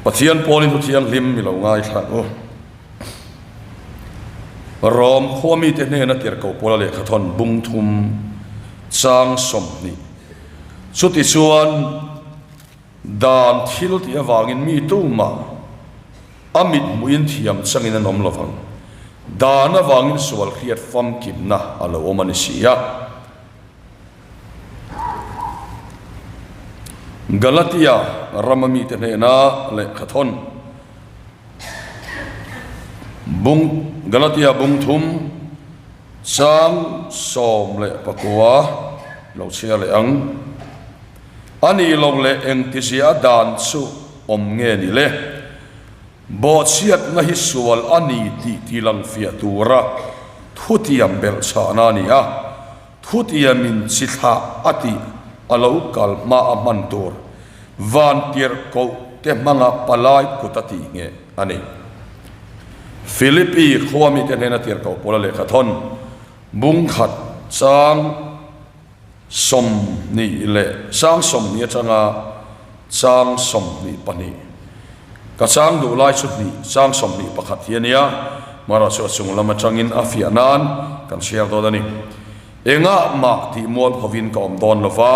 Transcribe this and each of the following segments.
Pathian pawlin thu thianghlim mi lo ngaithla ang u. Rom khua mite hnena tirhkoh pawla lehkhathawn bung thum chang 20. Chutichuan dan thil tih avangin mi tumah a mit hmuhin thiam changin an awm lovang. Dan avangin sual hriat famkimna a lo awm a ni si a. Galatia rama mite hnena lehkhathawn bung Galatia bung thum chang 19 lo chhiar leh ang. A nih loh leh engtizia a dan chu awm nge ni le? Bawhchhiatna hi sual a ni tih tilang fiah tura thutiam belhchhahna a ni a. Thutiamin chi thlah a tih a lo kal hma a hman tur van tirh koh te hmanga palai kut a tih ngheh a ni. Philippi khua mite hnena tirh koh pawl a lehkha thawn bung khat chang 20 leh chang 20 atanga chang 22 ka chang duh lai chu hnih chang 21 hi a nia, marawh chu a chung lam atangin a fiah nan kan chhiar dawn a ni. Engah mah tih mual phovin ka awm dawn lova,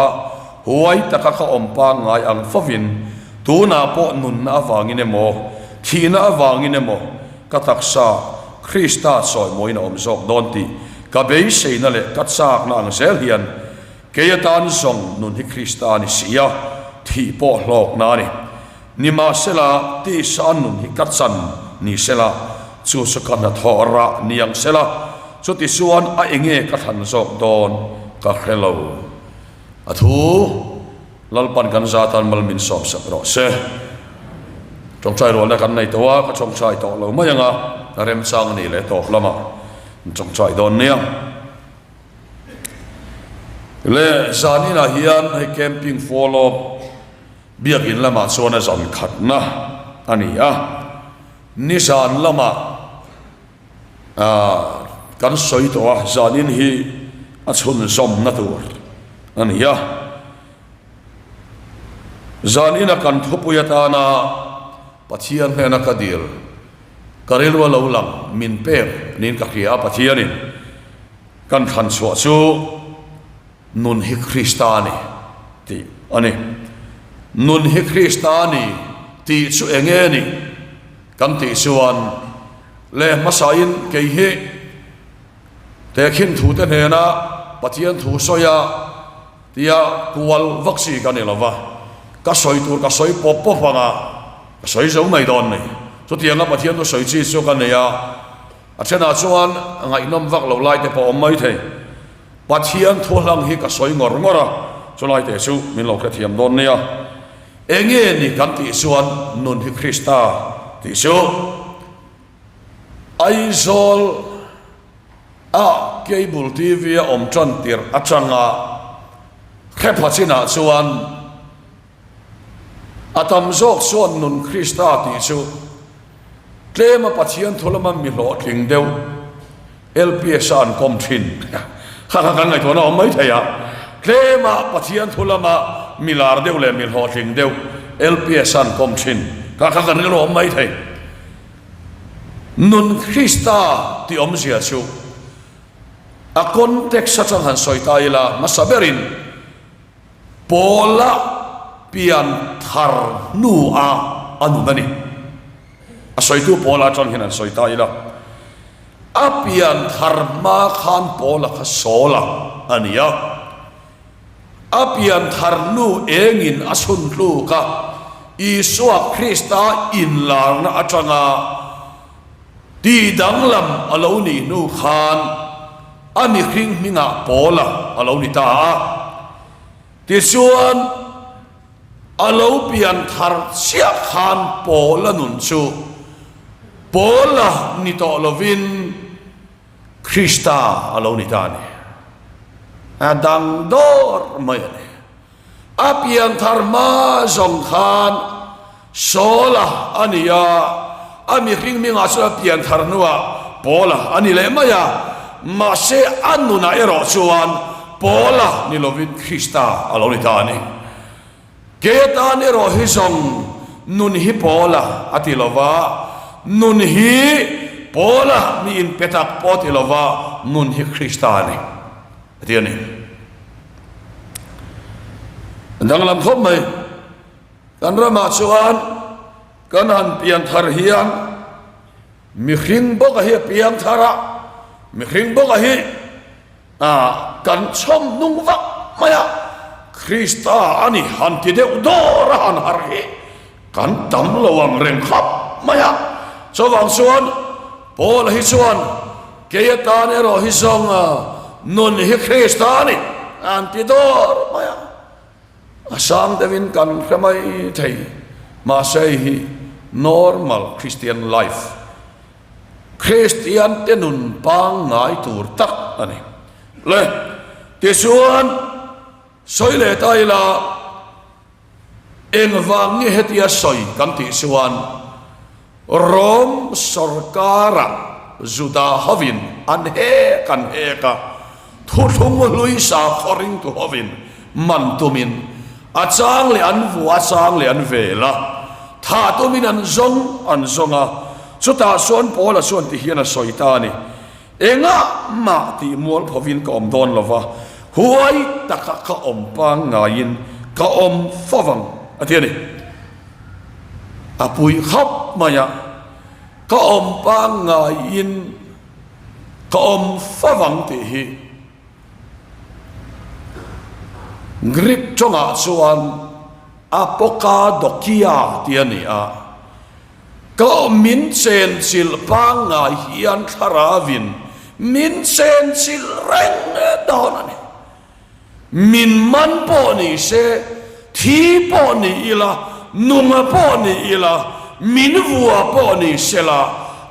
huai taka ka awm pangngai ang fovin tunah pawh nunna avangin emaw, thihna avangin emaw ka taksa Krista chawimawiin a awm zawk dawn tih ka beiseina leh ka chakna ang zel hian kei atan zawng nun hi Krista a ni si a, thih pawh hlawkna a ni. Nimahsela, tisa nun hi ka chan ni sela, chu chu ka hnathawh rah ni ang sela, chuti chuan a enge ka thlan zawk dawn ka hre lo. A thu Lalpan kan zatan mal min sawmsak rawh se. Tawngtai rualna kan nei tawh a, ka tawngtai tawh lo mai ang a, remchang a nih leh tawp lamah an tawngtai dawn nia. Le zaninah hian hei camping follow Biakin lamah chuan a zan khatna a ni a, nizan lamah kan sawi tawh a, zanin hi a chhunzawmna tur a ni a. Zanina kan thupui atana Pathian hnena ka dil, ka rilru a lo lang min pek niin ka hria a, Pathianin kan thlan chhuah chu, Nun hi Krista a ni tih a ni. Nun hi Krista a ni tih chu eng nge ni kan tih chuan leh hmasain kei hi tehkhin thute hnena Pathian thu sawi a tia kual vak chi ka ni lo va, ka sawi tur ka sawi pawp pawp ang a, ka sawi zo mai dawn ni. Chutianga Pathian thu sawi chi chu ka nei a, a thenah chuan ngaihnawm vak lo lai te pawh a awm mai thei. Pathian thuhlang hi ka sawi ngawr ngawr a, chulai te chu min lo hrethiam dawn nia. Enge ni kan tih chuan nun hi Krista tih chu Aizawl a Cable TV a awm tan tirh atanga hrepha chinah chuan a tam zawk chuan nun Krista tih chu Tlema Pathian thu lama mi hlawhtling deuh LPS a an kawm thin kha kha kan ngaihtuahna awm mai thei a. Tlema Pathian thu lama mi lar deuh leh mi hlawhtling deuh LPS a an kawm thin kha kha kan rilru awm mai thei. Nun Krista tih awmzia chu a context atang han sawi ta ila hmasa berin Paula pian thar hnu a a nun a ni. A sawitu Paula atang hian han sawi ta ila, a pian thar hma khan Paula kha Saula a ni a, a pian thar hnu engin a chhun tluk a, Isua Krista inlarna atanga ti danglam a lo nih hnu khan, A mihring hmingah Paula a lo ni ta a, tichuan a lo pian thar chiah khan Paula nun chu Paula ni tawh lovin Krista a lo ni ta a ni. A dang dawr mai a ni. A pian thar hma zawng khan Saula a ni a, a mihring hmingah chuan a pian thar hnuah Paula a ni leh mai a, mahse a nunah erawh chuan Paula ni lovin Krista a lo ni ta a ni. Kei atan erawh hi zawng. Nun hi Paula a ti lo va, nun hi Paula mi inpe tak pawh a ti lo va, nun hi Krista a ni, a ti a ni. A danglam khawp mai. Kan ramah chuan kan han pian thar hian mihring bawka hi a piang thar a, mihring bawka hi kan chhawm hnung vak mai a, Krista a ni han ti deuh dawr a han harh hi kan tam lo ang reng khawp mai a. Chuvang chuan Paula hi chuan kei atan erawh hi zawng nun hi Krista a ni an ti dawr mai a. A sang deuhin kan hre mai thei, mahse hei hi normal Christian life, Kristian te nun pangngai tur tak a ni. Le, tichuan sawi leh ta ila, engvang nge hetia sawi kan tih chuan Rom sorkara Juda hovin an hek an hek a, thuthlung hlui sakhaw ringtu hovin man tumin a chang leh an vua, a chang leh an vel a, thah tumin an zawng an zawng a. Chutah chuan Paula chuan ti hian a sawi ta a ni, Engah mah tih mual phovin ka awm dawn lo va, huai taka ka awm pangngaiin ka awm fo vang, a ti a ni. A pui khawp mai a, ka awm pangngaiin ka awm fo vang tih hi Greek tawngah chuan apokadokia tih a ni a, ka awm min chenchilh pangngai hian thlaravin min chenchilh reng dawn a ni. Min man pawh ni se, thi pawh ni ila, nunga pawh ni ila, min vua pawh ni sela,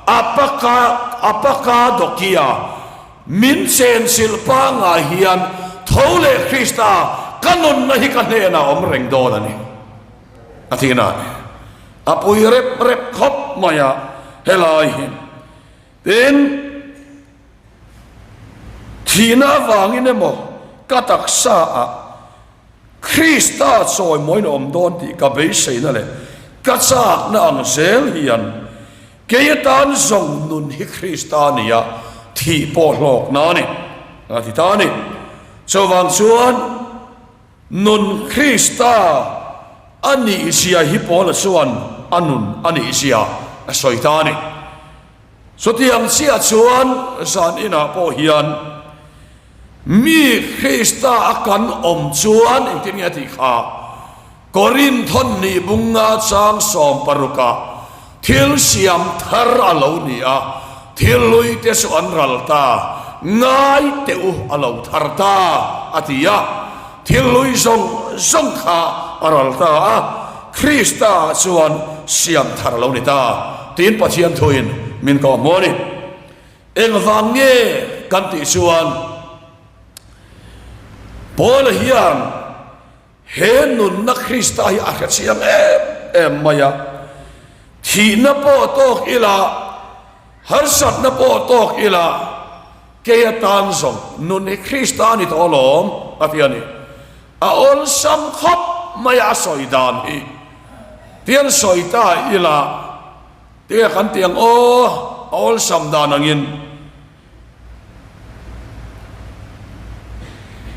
apaka apaka dokia min chenchilh pangngai hian tho leh Krista ka nunna hi ka hnenah awm reng dawn a ni. A ti na a ni. A pui rep rep khawp mai a helai hi. Tin. Thihna avangin emaw ka taksa ah Krista chawimawiin a awm dawn tih ka beiseina leh ka chakna ang zel hian kei atan zawng nun hi Krista a ni a, thih pawh hlawkna a ni, a ti ta a ni. Chuvang chuan nun Krista a nihzia hi Paula chuan a nun a nihzia a sawi ta a ni. Chutiang chiah chuan zan inah pawh hian mi Krista a kan awm chuan engtin nge a tih kha? Korinthon nih bunga chang sawmparukah thil siam thar a lo ni a, thil hlui te chu an ral ta, ngai teh u a lo thar ta a ti a, thil hlui zawng zawng kha a ral ta a. Krista chuan siam thar lo ni ta tiin Pathian thuin min kawh hmu a ni. Engvang nge kan tih chuan Paula hian he nunna Krista hi a hre chiang em em mai a, thihna pawh tawk ila, harsatna pawh tawk ila, kei atan zawng nun hi Krista a ni tawh alawm a ti a ni. A awlsam khawp mai a sawi dan hi tian sawi ta ila tia kan ti ang aw, a awlsam dan angin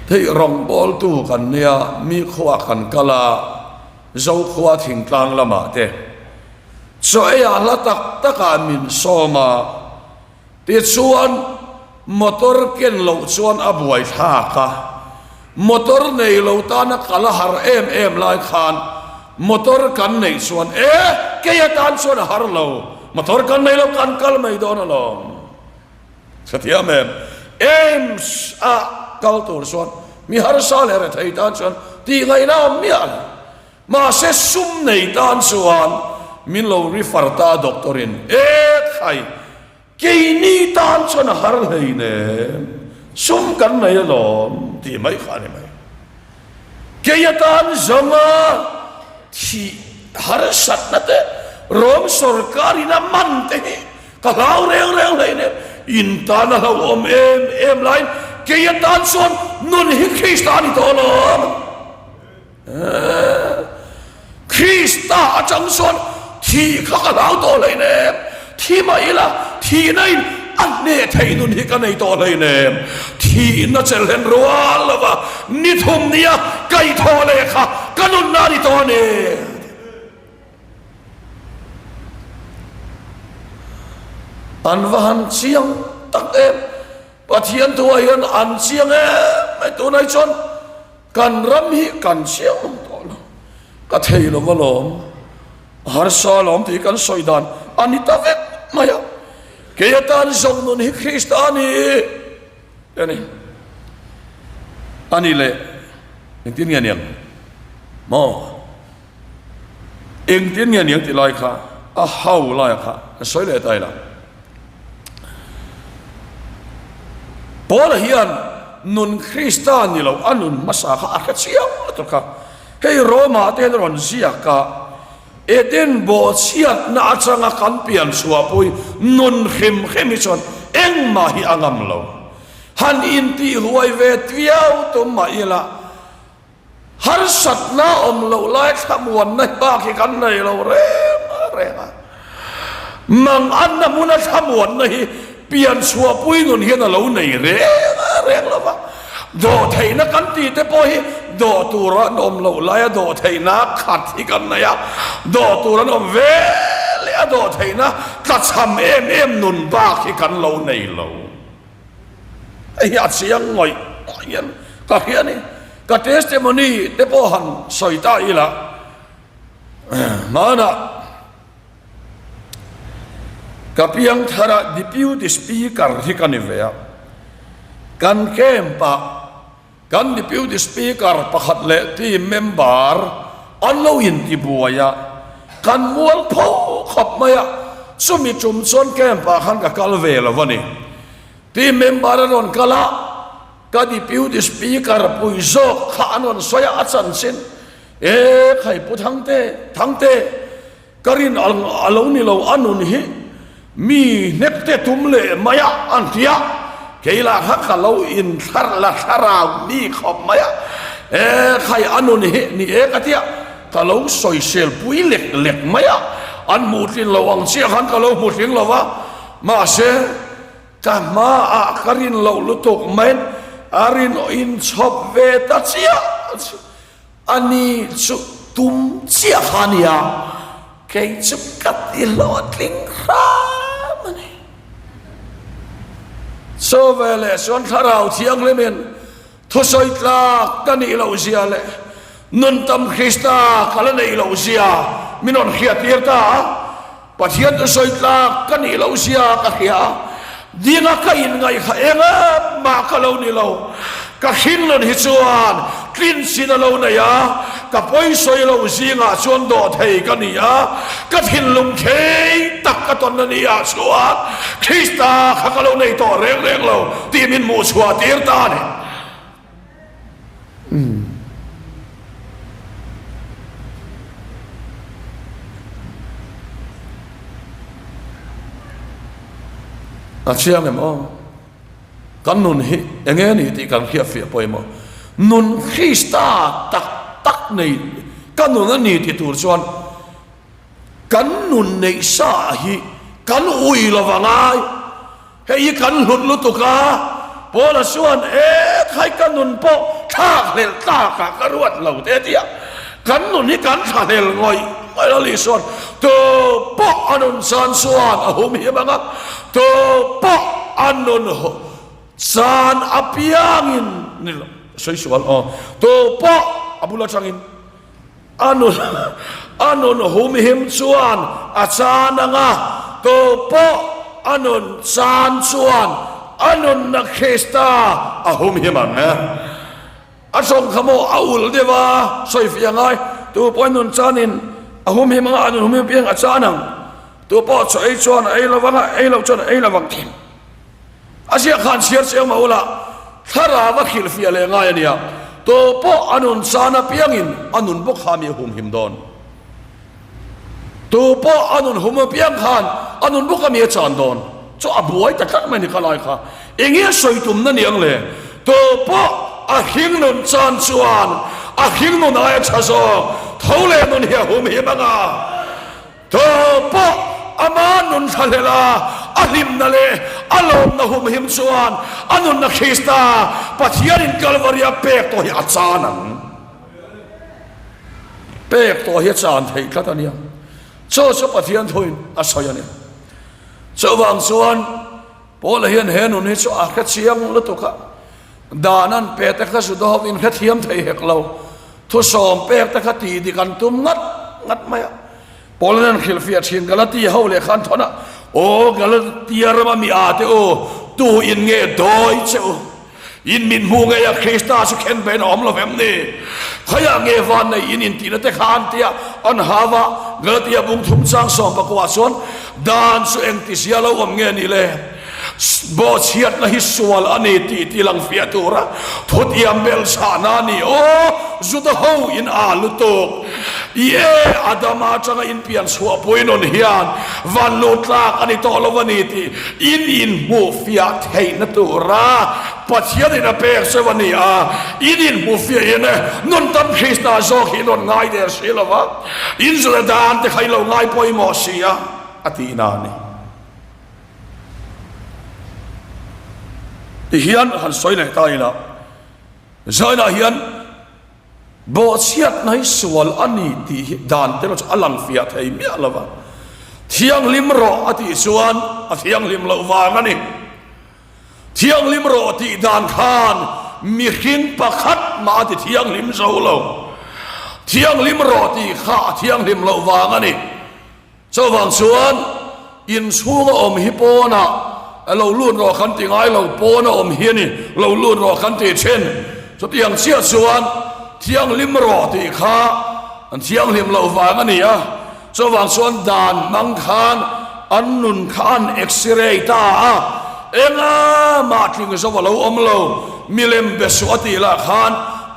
hei rawngbawltu kan nia mi khuaah kan kal a, Zokhua thingtlang lamah te chaw eiah hla tak takah min sawm a. Tichuan, motor ken loh chuan a buai thlak a, motor nei lo tana kal a har em em lai khan motor kan neih chuan e, kei atan chuan a har lo, motor kan nei lo kan kal mai dawn alawm. Hrethiam em? AIMS a kal tur chuan mi harsa leh rethei tan chuan tih ngaihna awm miah lo. Mahse sum nei tan chuan min lo refer ta doctor in e khai keini tan chuan a har hleinem sum kan nei alawm tih mai kha a ni mai. Kei atan zawnga thih harsatna te Rom sorkar in a man te hi ka hlau reng reng hleinem in tan a hlauhawm em em laiin kei atan chuan nun hi Krista a ni tawh alawm. Krista atang chuan thih kha ka hlau tawh hleinem, thi mah ila thihna in a hneh theih nun hi ka nei tawh hleinem. Thihna chelhen rual lova ni thum nia kaihthawh leh kha ka nunna a ni tawh a ni. An va han chiang tak em! Pathian thuah hian an chiang em mai tunah hi chuan kan ram hi kan chiang awm tawh lo. Ka thei lo alawm, a harsa alawm tih kan sawi dan a ni ta vek mai a. Kei atan zawng nun hi Krista a ni a ni. A ni leh engtin nge niang maw? Engtin nge niang tih lai kha a hau laia kha ka sawi leh ta ila. Paula hian nun Krista ni lo a nun hmasa kha a hre chiang lutuk a. Hei Roma te hian a rawn ziak a, Eden bawhchhiatna atanga kan pian chhuahpui nun hrim hrim hi chuan engmah hi a ngam lo. Han intihhuai ve viau tum mah ila, Harsatna awm loh lai thlamuanna bak hi kan nei lo reng reng a. Mang anna hmuna thlamuanna hi pian chhuahpui nun hian a lo nei reng reng lo va. Dawhtheihna kan tih te pawh hi dawh tur an awm loh laia dawhtheihna khat hi kan nei a. Dawh tur an awm ve leh a dawhtheihna tlachham em em nun bak hi kan lo nei lo. Hei hi a chiang ngawih ngawih hian ka hria a ni. Ka testimony te pawh han sawi ta ila, hmanah ka piang thar a Deputy Speaker hi ka ni ve a, kan camp ah Kan Deputy Speaker pakhat leh team member an lo intibuai a, kan mual pho khawp mai a, chumi tum chuan camp ah khan ka kal ve lo a ni. Team member an rawn kal a, ka Deputy Speaker pui zawk kha an rawn sawi a, a chanchin, E khai Pu Thangte, Thangte, Ka rin ang a lo ni lo, a nun hi mi hnek te tum leh mai a an ti a, kei lah kha ka lo inthlar la thlarau mi khawp mai a, e khai a nun hi ni e ka ti a, ka lo sawisel pui lek lek mai a, an hmuh tlin lo ang chiah khan ka lo hmu tling lo va, mahse ka hmaah ka rin loh lutuk maiin a rin inchhawp ve ta chiah. A ni chu tum chiah kha a nia, kei chu ka ti hlawhtling hram a ni. Chu veleh chuan Thlarau Thianghlimin thusawi tlak ka nih loh zia leh nun tam Krista ka la neih loh zia min rawn hriattir ta a. Pathian chu sawi tlak ka nih loh zia ka hria a, dinga ka inngaih kha eng em mah ka lo ni lo. Ka hringnun hi chuan tlin chin a lo nei a, ka pawisawi lo zingah chuan dawh thei ka ni a, ka thinlung khei tak ka tawn a ni ah chuan Krista kha ka lo nei tawh reng reng lo tih min hmuh chhuah tir ta a ni. A chiang em aw? Kan nun hi eng nge ni tih kan hriatfiah pawimawh. Nun Krista tak tak nei ka nun a ni ti tur chuan kan nun neih sa hi kan ui lo va ngai. Hei hi kan hlut lutuk a, Paula chuan, E khai ka nun pawh thlakhlelh tlakah ka ruat lo te tia, kan nun hi kan thlahlel ngawih ngawih lo lih chuan tu pawh a nun chan chuan a hum him ang a, tu pawh a nun chan apiangin ni lo, sawi sual aw, tu pawh a bul atangin. A nun a nun humhim chuan a chan ang a, tu pawh a nun chan chuan a nunna Krista a humhim ang. A tawng kha maw a ulh deuh a, sawifiah ngai, tu pawh a nun chanin a humhim ang a, a nun humhim piang a chan ang. Tu pawh chaw ei chuan a ei lo vang a, ei loh chuan a ei lo vang. A ziah khan chhiar chiang mah ula, thlarau a hrilhfiah leh ngai a nia. Tu pawh a nun chan apiangin a nun bawk kha mi a humhim dawn. Tu pawh a nun hum apiang khan a nun bawk a mi a chan dawn. Chu a buai ta tlat mai ni kha lai kha. Eng nge sawi tumna ni ang le? Tu pawh a hring nun chan chuan a hring nun aia tha zawk. Tho leh nun hi a humhim ang a. Tho pawh ama nun thlahlel a, a hlimna leh a lawmna humhim chuan a nunna Krista Pathianin Kalvaria pek tawh hi a chan ang. Pek tawh hi a chan theih tlat a nia. Chu chu Pathian thuin a sawi a ni. Chuvang chuan Paula hian he nun hi chu a hre chiang lutuk a, dan an pe te kha Juda ho in hrethiam thei hek lo, thusawm pek te kha tih dik an tum ngat ngat mai a. Paula'n an hrilhfiah thin Galatia ho lehkha an thawn a, Aw Galatia rama mi a te u, tu in nge dawi che u? In mit hmuh ngei a Krista chu khen bein a awm lo vem ni? Khawiah nge van nei in intihna te kha an tia an hau a, Galatia bung thum chang 19 ah chuan dan chu engtizia lo awm nge ni le? Bawhchhiatna hi sual a ni tih ti lang fiah tura thutiam belchhahna a ni. Aw, Juda ho in aa lutuk! I e, Adama atanga in pian chhuahpui nun hian van lut tlak a ni tawh lo a ni tih In inhmuhfiah theihna tura Pathianin a pek cheu a ni a, in inhmuhfiahin nun tam Krista zawk hi in rawn ngai der si lo va, in zir dan te kha i lo ngai pawimawh si a, a tihna a ni. Tihian han sawi leh ta ila, Zainah hian Bawhchhiatna hi sual a ni tih hi dan te erawh chu a lang fiah thei miah lo va, Thianghlim rawh a tih chuan a thianghlim loh vang a ni. Thianghlim rawh tih dan khan mihring pakhat mah a ti thianghlim zo lo. Thianghlim rawh tih kha a thianghlim loh vang a ni. Chuvang chuan inchhunga awm hi pawnah lo lut rawh kan ti ngai lo, pawna awm hi a ni, lo lut rawh kan ti thin. Chutiang chiah chuan thianghlim rawh tih kha an thianghlim loh vang a ni a, chuvang chuan dan hmang khan an nun kha an x-ray ta a, enga mah tling zo a lo awm lo, milem be suh a tih lah khan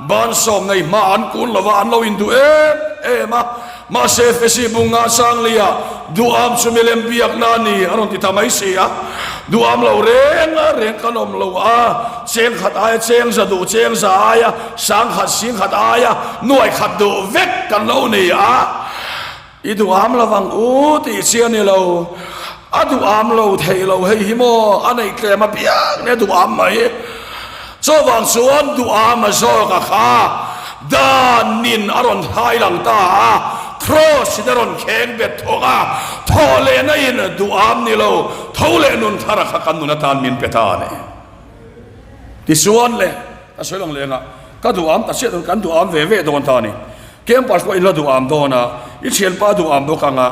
bansawm nei hma an kun lo va, an lo induh em em a. Mahse Fesi bunga Sanglia duham chu milem biakna a ni a rawn ti ta mai si a. Duham lo reng reng kan awm lo a, cheng khat aia cheng za duh, cheng za aia sang khat, sing khat aia nuai khat duh vek kan lo ni a. I duham lo vang u tih chi a ni lo. A duham lo thei lo hei hi maw a neih tlem apiang nia duham mai. Chuvang chuan duhama zawka kha danin a rawn thai lang ta a, Kraws in a rawn kheng bet thawk a, thawh lehna in duham ni lo, tho leh nun thar a kha kan nun atan min pe ta a ni. Tichuan le, ka sawi lang leng a, ka duham ta chiah dawn, kan duham ve ve dawn ta a ni. Campus pawh in la duham dawn a, i thianpa duham bawk ang a,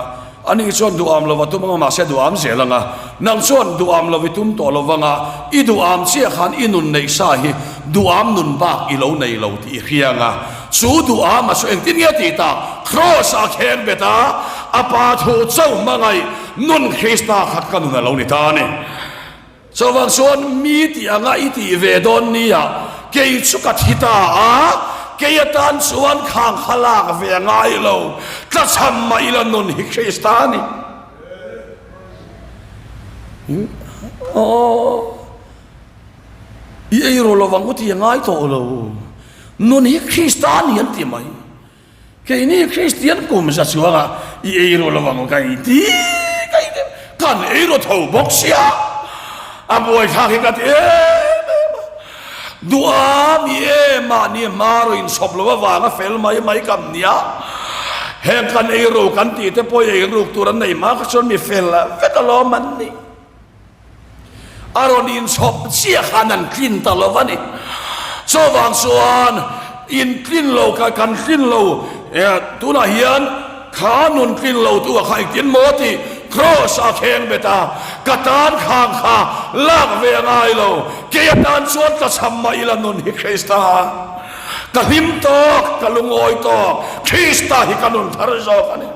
ani chuan duham lo a tum ang a, mahse duham zel ang a, nang chuan duham lo i tum tawh lo vang a, i duham chiah khan i nun neih sa hi duham nun bak i lo nei lo tih i hria ang a, chu duham a chu engtin nge tih tak, Kraws ah kheng bet a, a pa thu chauh hmangaih nun Krista khat ka nun a lo ni ta a ni. Chuvang chuan mi tih anga i tih ve dawn nia, kei chu ka thi ta a, kei atan chuan khang kha lak ve a ngai lo, tlachham mah ila nun hi Krista a ni. Aw, i ei ru lovang u tih a ngai tawh lo, nun hi Krista a ni an ti mai. Keini Kristian kum za chuanga i ei ru lo ang ka inti ka inti kan ei ru tho bawk sia a buaithlak hi ka ti em em a duha mi em mahni hma ru inchhawp lo avanga fel mai mai kam nia heng kan ei ru kan tih te pawh ei ruk tur an nei hma kha chuan mi fel vek alawm an ni. A rawn inchhawp chiah khan an tlin ta lo a ni. Chuvang chuan intlin lo kha kan tlin lo tunah hian kha nun tlin lo tu ah kha engtin maw tih Kraws a kheng bet a, ka tan khang kha lak ve a ngai lo, kei atan chuan tlachham mah ila nun hi Krista ka hlim tawk, ka lungawi tawk, Krista hi ka nun thar zawk a ni.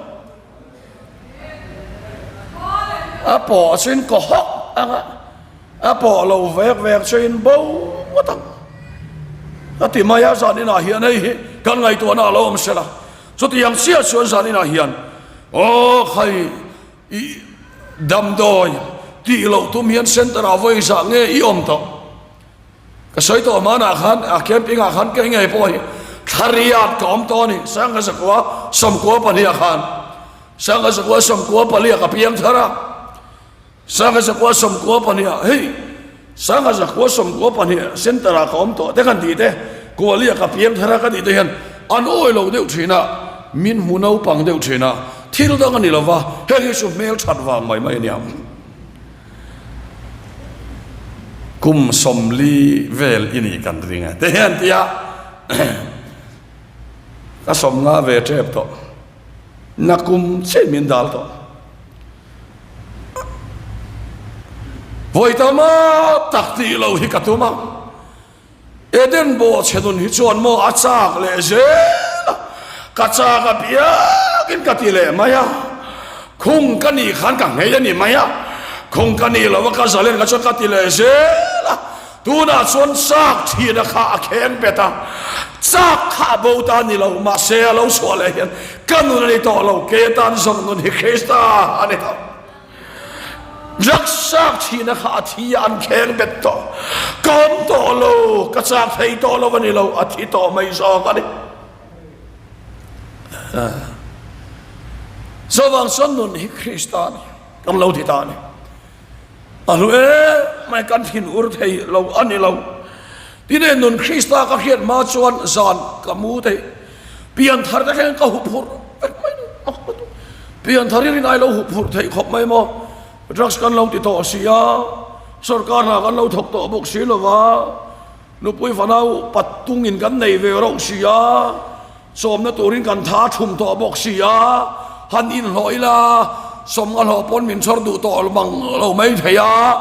A pawh chu in kaw hawk ang a, a pawh lo vek vek chu in bo ngawt ang. A ti mai a, zan inah hian hei hi kan ngaihtuahna a lo awm sela. Chutiang chiah chuan zan inah hian aw khai i damdawi tih loh tum hian center ah vawi zah nge i awm tawh. Ka sawi tawh hmanah khan a camping ah khan kei ngei pawh hi. Thla riat ka awm tawh a ni. 1992 khan 1994 ka piang thar a. 1992 ah hei 1992 center ah ka awm tawh te kan tih te Kualia ka piang thar a ka tih te hian an awi lo deuh thin a, min hmu naupang deuh thin a, thil dang a ni lo va, heng hi chu hmel that vang mai mai a nia. Kum 40 vel i nih kan ring e te hian tia ka 50 ve tep tawh na kum chiah min dal tawh. Vawi tama tak tih lo hi ka tum a, Eden bawhchhe nun hi chuan maw a chak leh zel a, ka chak a biakin ka ti leh mai a, khung ka nih khan ka nghei a ni mai a, khung ka nih lo a ka zalen kha chuan ka ti leh zel a, tunah chuan chak thina kha a kheng bet a, chak kha a bo ta ni lo mahse a lo chhuah leh hian Ka nun a ni tawh lo, kei atan zawng nun hi Krista a ni tawh. Drug sak thihna kha a thi a, an kheng bet tawh. Ka awm tawh lo, ka chak thei tawh lo a ni lo, a thi tawh mai zawk a ni. Chuvang chuan nun hi Krista a ni, kan lo ti ta a ni. A hlu em mai kan thin ur thei lo a ni lo. Tine nun Krista ka hriat hma chuan zan ka mu thei. Pian thar te thleng ka hup hurh vek mai ni. Pian thar hi rinai lo hup hurh theih khawp mai maw. Drugs kan lo ti tawh si a, sorkar hna kan lo thawk tawh bawk si lo va, nupui fanau patungin kan nei ve rauh si a, Sawmna turin kan tha thum tawh bawk si a, han inhlawh ila sawm nga hlawh pawn min chhawr duh tawh mang lo mai thei a,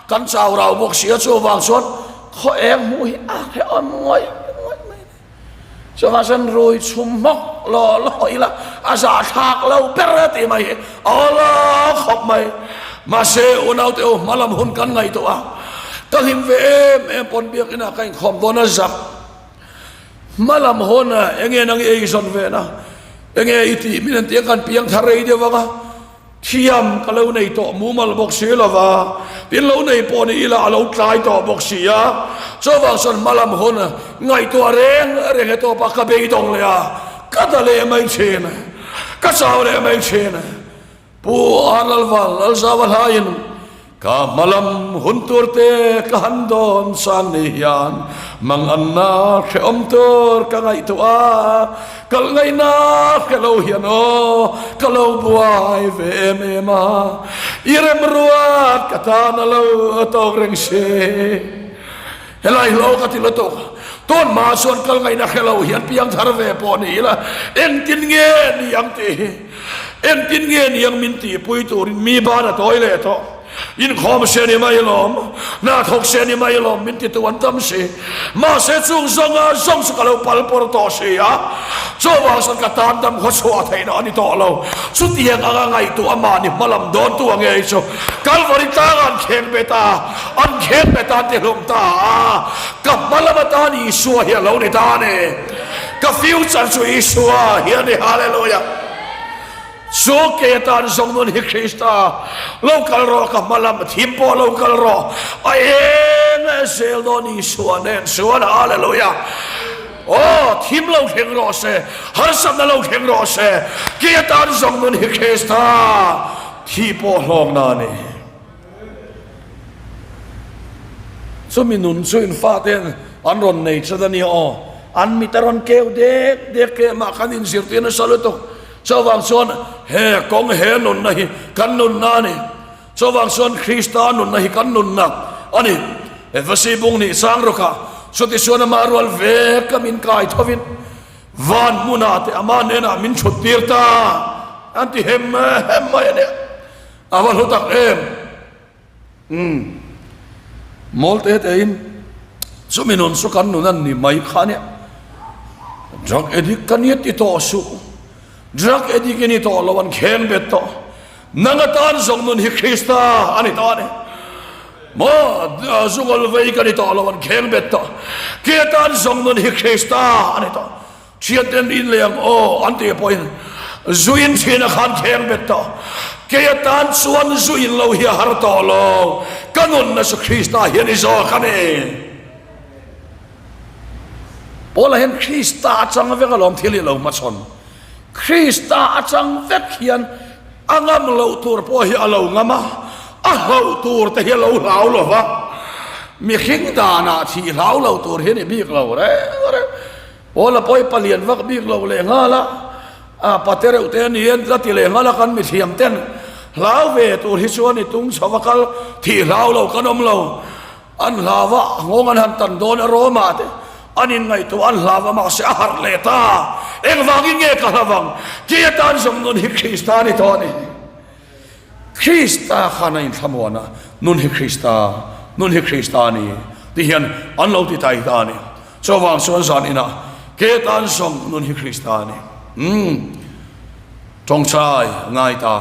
kan chau rau bawk si a, chuvang chuan khaw eng hmuh hi a hrehawm ngawih ngawih mai a ni. Chuvang chuan rui chhum hmawk law law ila a zahthlak lo ber a tih mai hi a aw la khawp mai. Mahse unaute u hmalam hun kan ngaihtuah a, ka hlim ve em em pawn biakinah ka inkhawm dawn a zak. Hmalam hawn a, enge nang i eizawn ve na, enge i tih min an ti a, kan piang thar rei deuh ang a, thiam ka lo nei tawh mumal bawk si lo va, tin lo nei pawh ni ila a lo tlai tawh bawk si a, chuvang chuan hmalam hawn a, ngaihtuah reng reng e tawp a, ka beidawng leh a, ka da leh mai thin, ka chau leh mai thin. Pu Arlalval Lalzava hlaiin ka hmalam hun tur te ka han dawn san ni hian manganna hrehawm tur ka ngaihtuah a, kal ngaihna hre lo hian aw ka lo buai ve em em a, i remruat ka tan a lo tawk reng si. Helai hlo ka ti lutuk, tun hma chuan kal ngaihna hre lo hian piang thar ve pawh ni ila engtin nge ni ang tih hi. Engtin nge niang min tihpui turin mi ban a tawi leh tawh. Inkhawm se ni mai lawm, hna thawk se ni mai lawm min titu an tam si. Mahse chung zawnga zawng chu ka lo pal pawr tawh si a, chuvang chuan ka tan dam khaw chhuah theihna a ni tawh lo. Chutiang anga ngaihtuah amah ni hmalam dawntu a ngei chu Kalvari tlangah an kheng bet a, an kheng bet a an tihlum ta a, ka hmalam atan Isua hi a lo ni ta a ni. Ka future chu Isua hi a ni, Hallelujah! Chu kei atan zawng nun hi Krista, lo kal rawh ka hma lam thim pawh lo kal rawh, a eng a zel dawn Isua nen chuan, Hallelujah! Aw, thim lo thleng rawh se, harsatna lo thleng rawh se, kei atan zawng nun hi Krista, thi pawh hlawkna a ni. Chumi nun chu in fate an rawn nei chat a nia aw. An mit a rawn keu dek dek ke mah kan inzirtir nasa lutuk. Chuvang chuan he kawng he nunna hi kan nunna a ni. Chuvang chuan Krista nunna hi kan nunna a ni. Efesi bung nih chang rawkah chuti chuan amah rual ve ka min kai thovin van hmunah te amah hnenah min thut tir ta an ti hem hem mai a nia. A va hlu tak em? Umm. Mawl te te in chumi nun chu kan nun an ni mai kha nia. Drug addict ka nia ti tawh suh. Drug addict i ni tawh lo an kheng bet tawh. Nang atan zawng nun hi Krista a ni tawh a ni. Maw zungawl vei ka ni tawh lo an kheng bet tawh. Ke atan zawng nun hi Krista a ni tawh. Thianten in leh ang aw an tih pawhin zu in thin a khan kheng bet tawh. Kei atan chuan zu in lo hi a har tawh lo. Ka nunna chu Krista hian i zawk a ni. Paula hian Krista atang vek alawm thil hi a lo hmachhawn. Krista atang vek hian a ngam loh tur pawh hi a lo ngam a, a hlauh tur te hi a lo hlau lo va. Mihring danah thih hlau lo tur hi a ni bik lo reng reng. Paula pawh hi palian vak bik lo leh nghal a, a pate reuh te a ni en ka ti leh nghal a, kan mithiam ten hlau ve tur hi chuan i tung chho va kal thih hlau lo kan awm lo. An hlau a, nghawng an han tan dawn a Roma te an inngaihtuah an hlau a mahse a harh leh ta. Engvangin nge ka hlau ang? Kei atan zawng nun hi Krista a ni tawh a ni. Krista khan a inthlamuan a, nun hi Krista, nun hi Krista a ni ti hian an lo ti tai ta a ni. Chuvang chuan zan inah kei atan zawng nun hi Krista a ni. Umm, tawngtai ngai ta.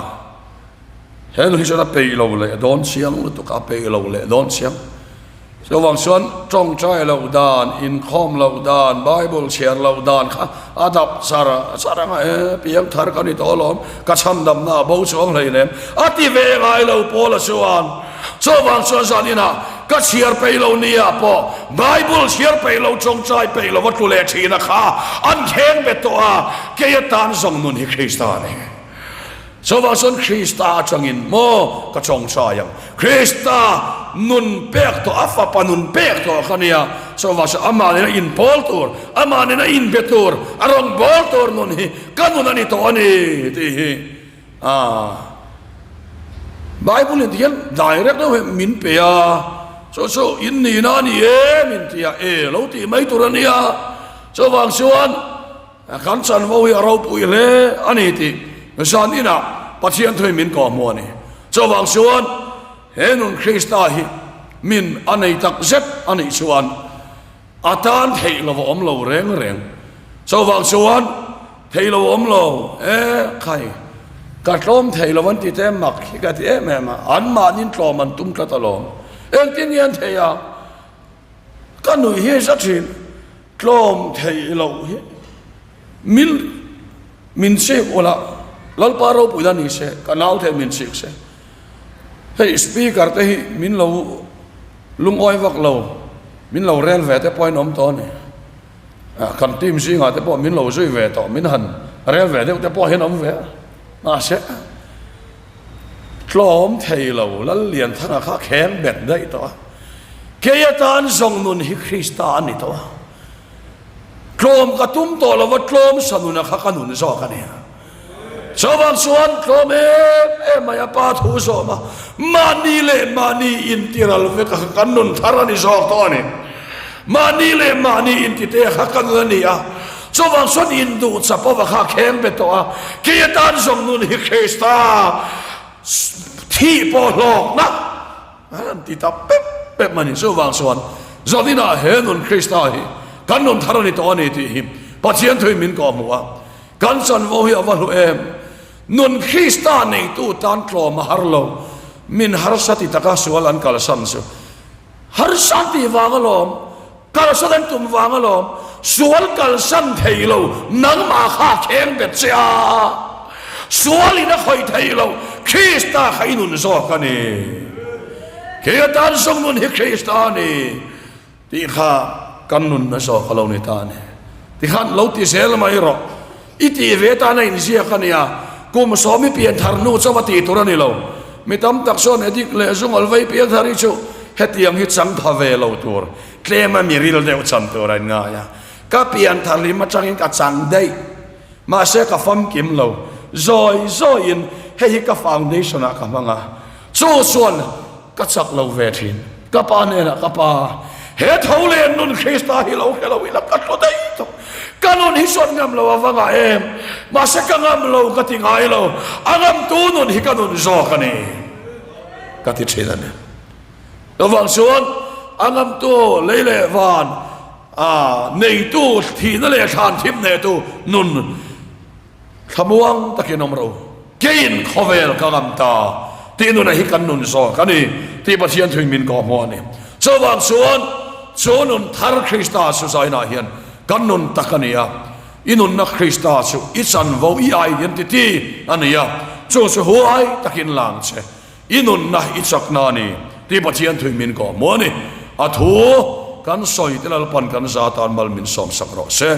He nu hi chuan a peih lo leh dawn chiang lutuk a peih lo leh dawn chiang. Chuvang chuan tawngtai loh dan, inkhawm loh dan, Bible chhiar loh dan kha a dap char char anga e piang thar ka ni tawh alawm, ka chhandamna a bo chuang hleinem a ti ve ngai lo Paula chuan. Chuvang chuan zan inah ka chhiar peih lo nia pawh Bible chhiar peih lo, tawngtai peih lo a tlu leh thin a kha an kheng bet tawh a, kei atan zawng nun hi Krista a ni. Chuvang chuan Krista atangin maw ka tawngtai ang? Krista nun pek tawh, a fapa nun pek tawh kha nia. Chuvang chuan amah nena inpawl tur, amah nena inbe tur, a rawn bawl tur nun hi ka nun a ni tawh a ni tih hi a Bible in tihian direct deuh hi min pe a, chu chu in nihna a ni e min ti a, e lo tih mai tur a nia. Chuvang chuan Kan chanvo hi a ropui hle a ni tih zan inah Pathian thuin min kawhhmuh a ni. Chuvang chuan he nun Krista hi min a nei tak zet a nih chuan a tan theih lo a awm lo reng reng. Chuvang chuan theih lo a awm lo e khai ka tlawm thei lo an ti te mak hi ka ti em em a, anmahnin tlawm an tum tlat alawm. Engtin nge an thei a? Ka nuih hi za thin. Tlawm theih loh hi min min chik ula, Lalpa ropuina ni se, ka nau thei min chik se. Hei speaker te hi min lo lungawi vak lo, min lo rel ve te pawhin awm tawh a ni. Kan team zingah te pawh min lo zui ve tawh, min han rel ve deuh te pawh hian awm ve a. Mahse Tlawm thei lo, Lallianthanga kha kheng bet daih tawh a. Kei atan zawng nun hi Krista a ni tawh a. Tlawm ka tum tawh lo va, tlawm sa nuna kha ka nun zawk a ni. Chuvang chuan tlawm em em mai a Pa thu zawm a, mahni leh mahni intiral vek a kha kan nun thar a ni zawk tawh a ni. Mahni leh mahni intite kha ka nun a ni a. Chuvang chuan induh chapova kha kheng be tawh a, kei atan zawng nun hi Krista thih pawh hlawkna an ti ta pep pep a ni. Chuvang chuan zaninah he nun Krista hi kan nun thar a ni tawh a ni tih hi Pathian thuin min kawhhmuh a, kan chanvo hi a va hlu em? Nun Krista neitu tan tlawm a har lo, min harsa ti taka sual an kalsan chu harsa tih vang alawm. Kalsan an tum vang alawm, sual kalsan thei lo nangmah kha a kheng bet che a, sual in a khawih thei lo, Krista kha i nun zawk a ni. Kei atan zawng nun hi Krista a ni tih kha kan nunna zawk a lo ni ta a ni. Tikhan lo ti zel mai rawh, i tih ve tan a inziak a nia, kum sawmi pianthar hnu chauh a tih tur a ni lo. Mi tam tak chuan Edik leh Zungal vei pianthar hi chu hetiang hi chang tha ve lo tur, tlema mi ril deuh chan tur a inngai a. Ka pianthar hlim atangin ka chang daih, mahse ka famkim lo. Zawi zawiin hei hi ka foundation ah ka hmang a, chu chuan Ka chak lo ve thin. Ka pa hnenah, Ka pa, he tho leh nun Krista hi lo hre lo ila ka tlu daih tawh. Ka nun hi sawn ngam lo a va ngah em? Mahse ka ngam lo ka ti ngai lo. A ngamtu nun hi ka nun zawk a ni ka ti thin a ni. Chuvang chuan a ngamtu lei leh van a neitu thihna leh thlan thim neitu nun Thlamuang takin awm ro, keiin khawvel ka ngam ta tih nuna hi kan nun zawk a ni tih Pathian thuin min kawhhmuh a ni. Chuvang chuan chu nun thar Krista chu zainah hian kan nun tak a ni a, i nunna Krista chu i chanvo i identity a ni a, chu chu huai takin lang che. I nunna i chakna a ni tih Pathian thuin min kawhhmuh a ni. A thu. Kan sawi te Lalpan kan za tan mal min sawm sak rawh se.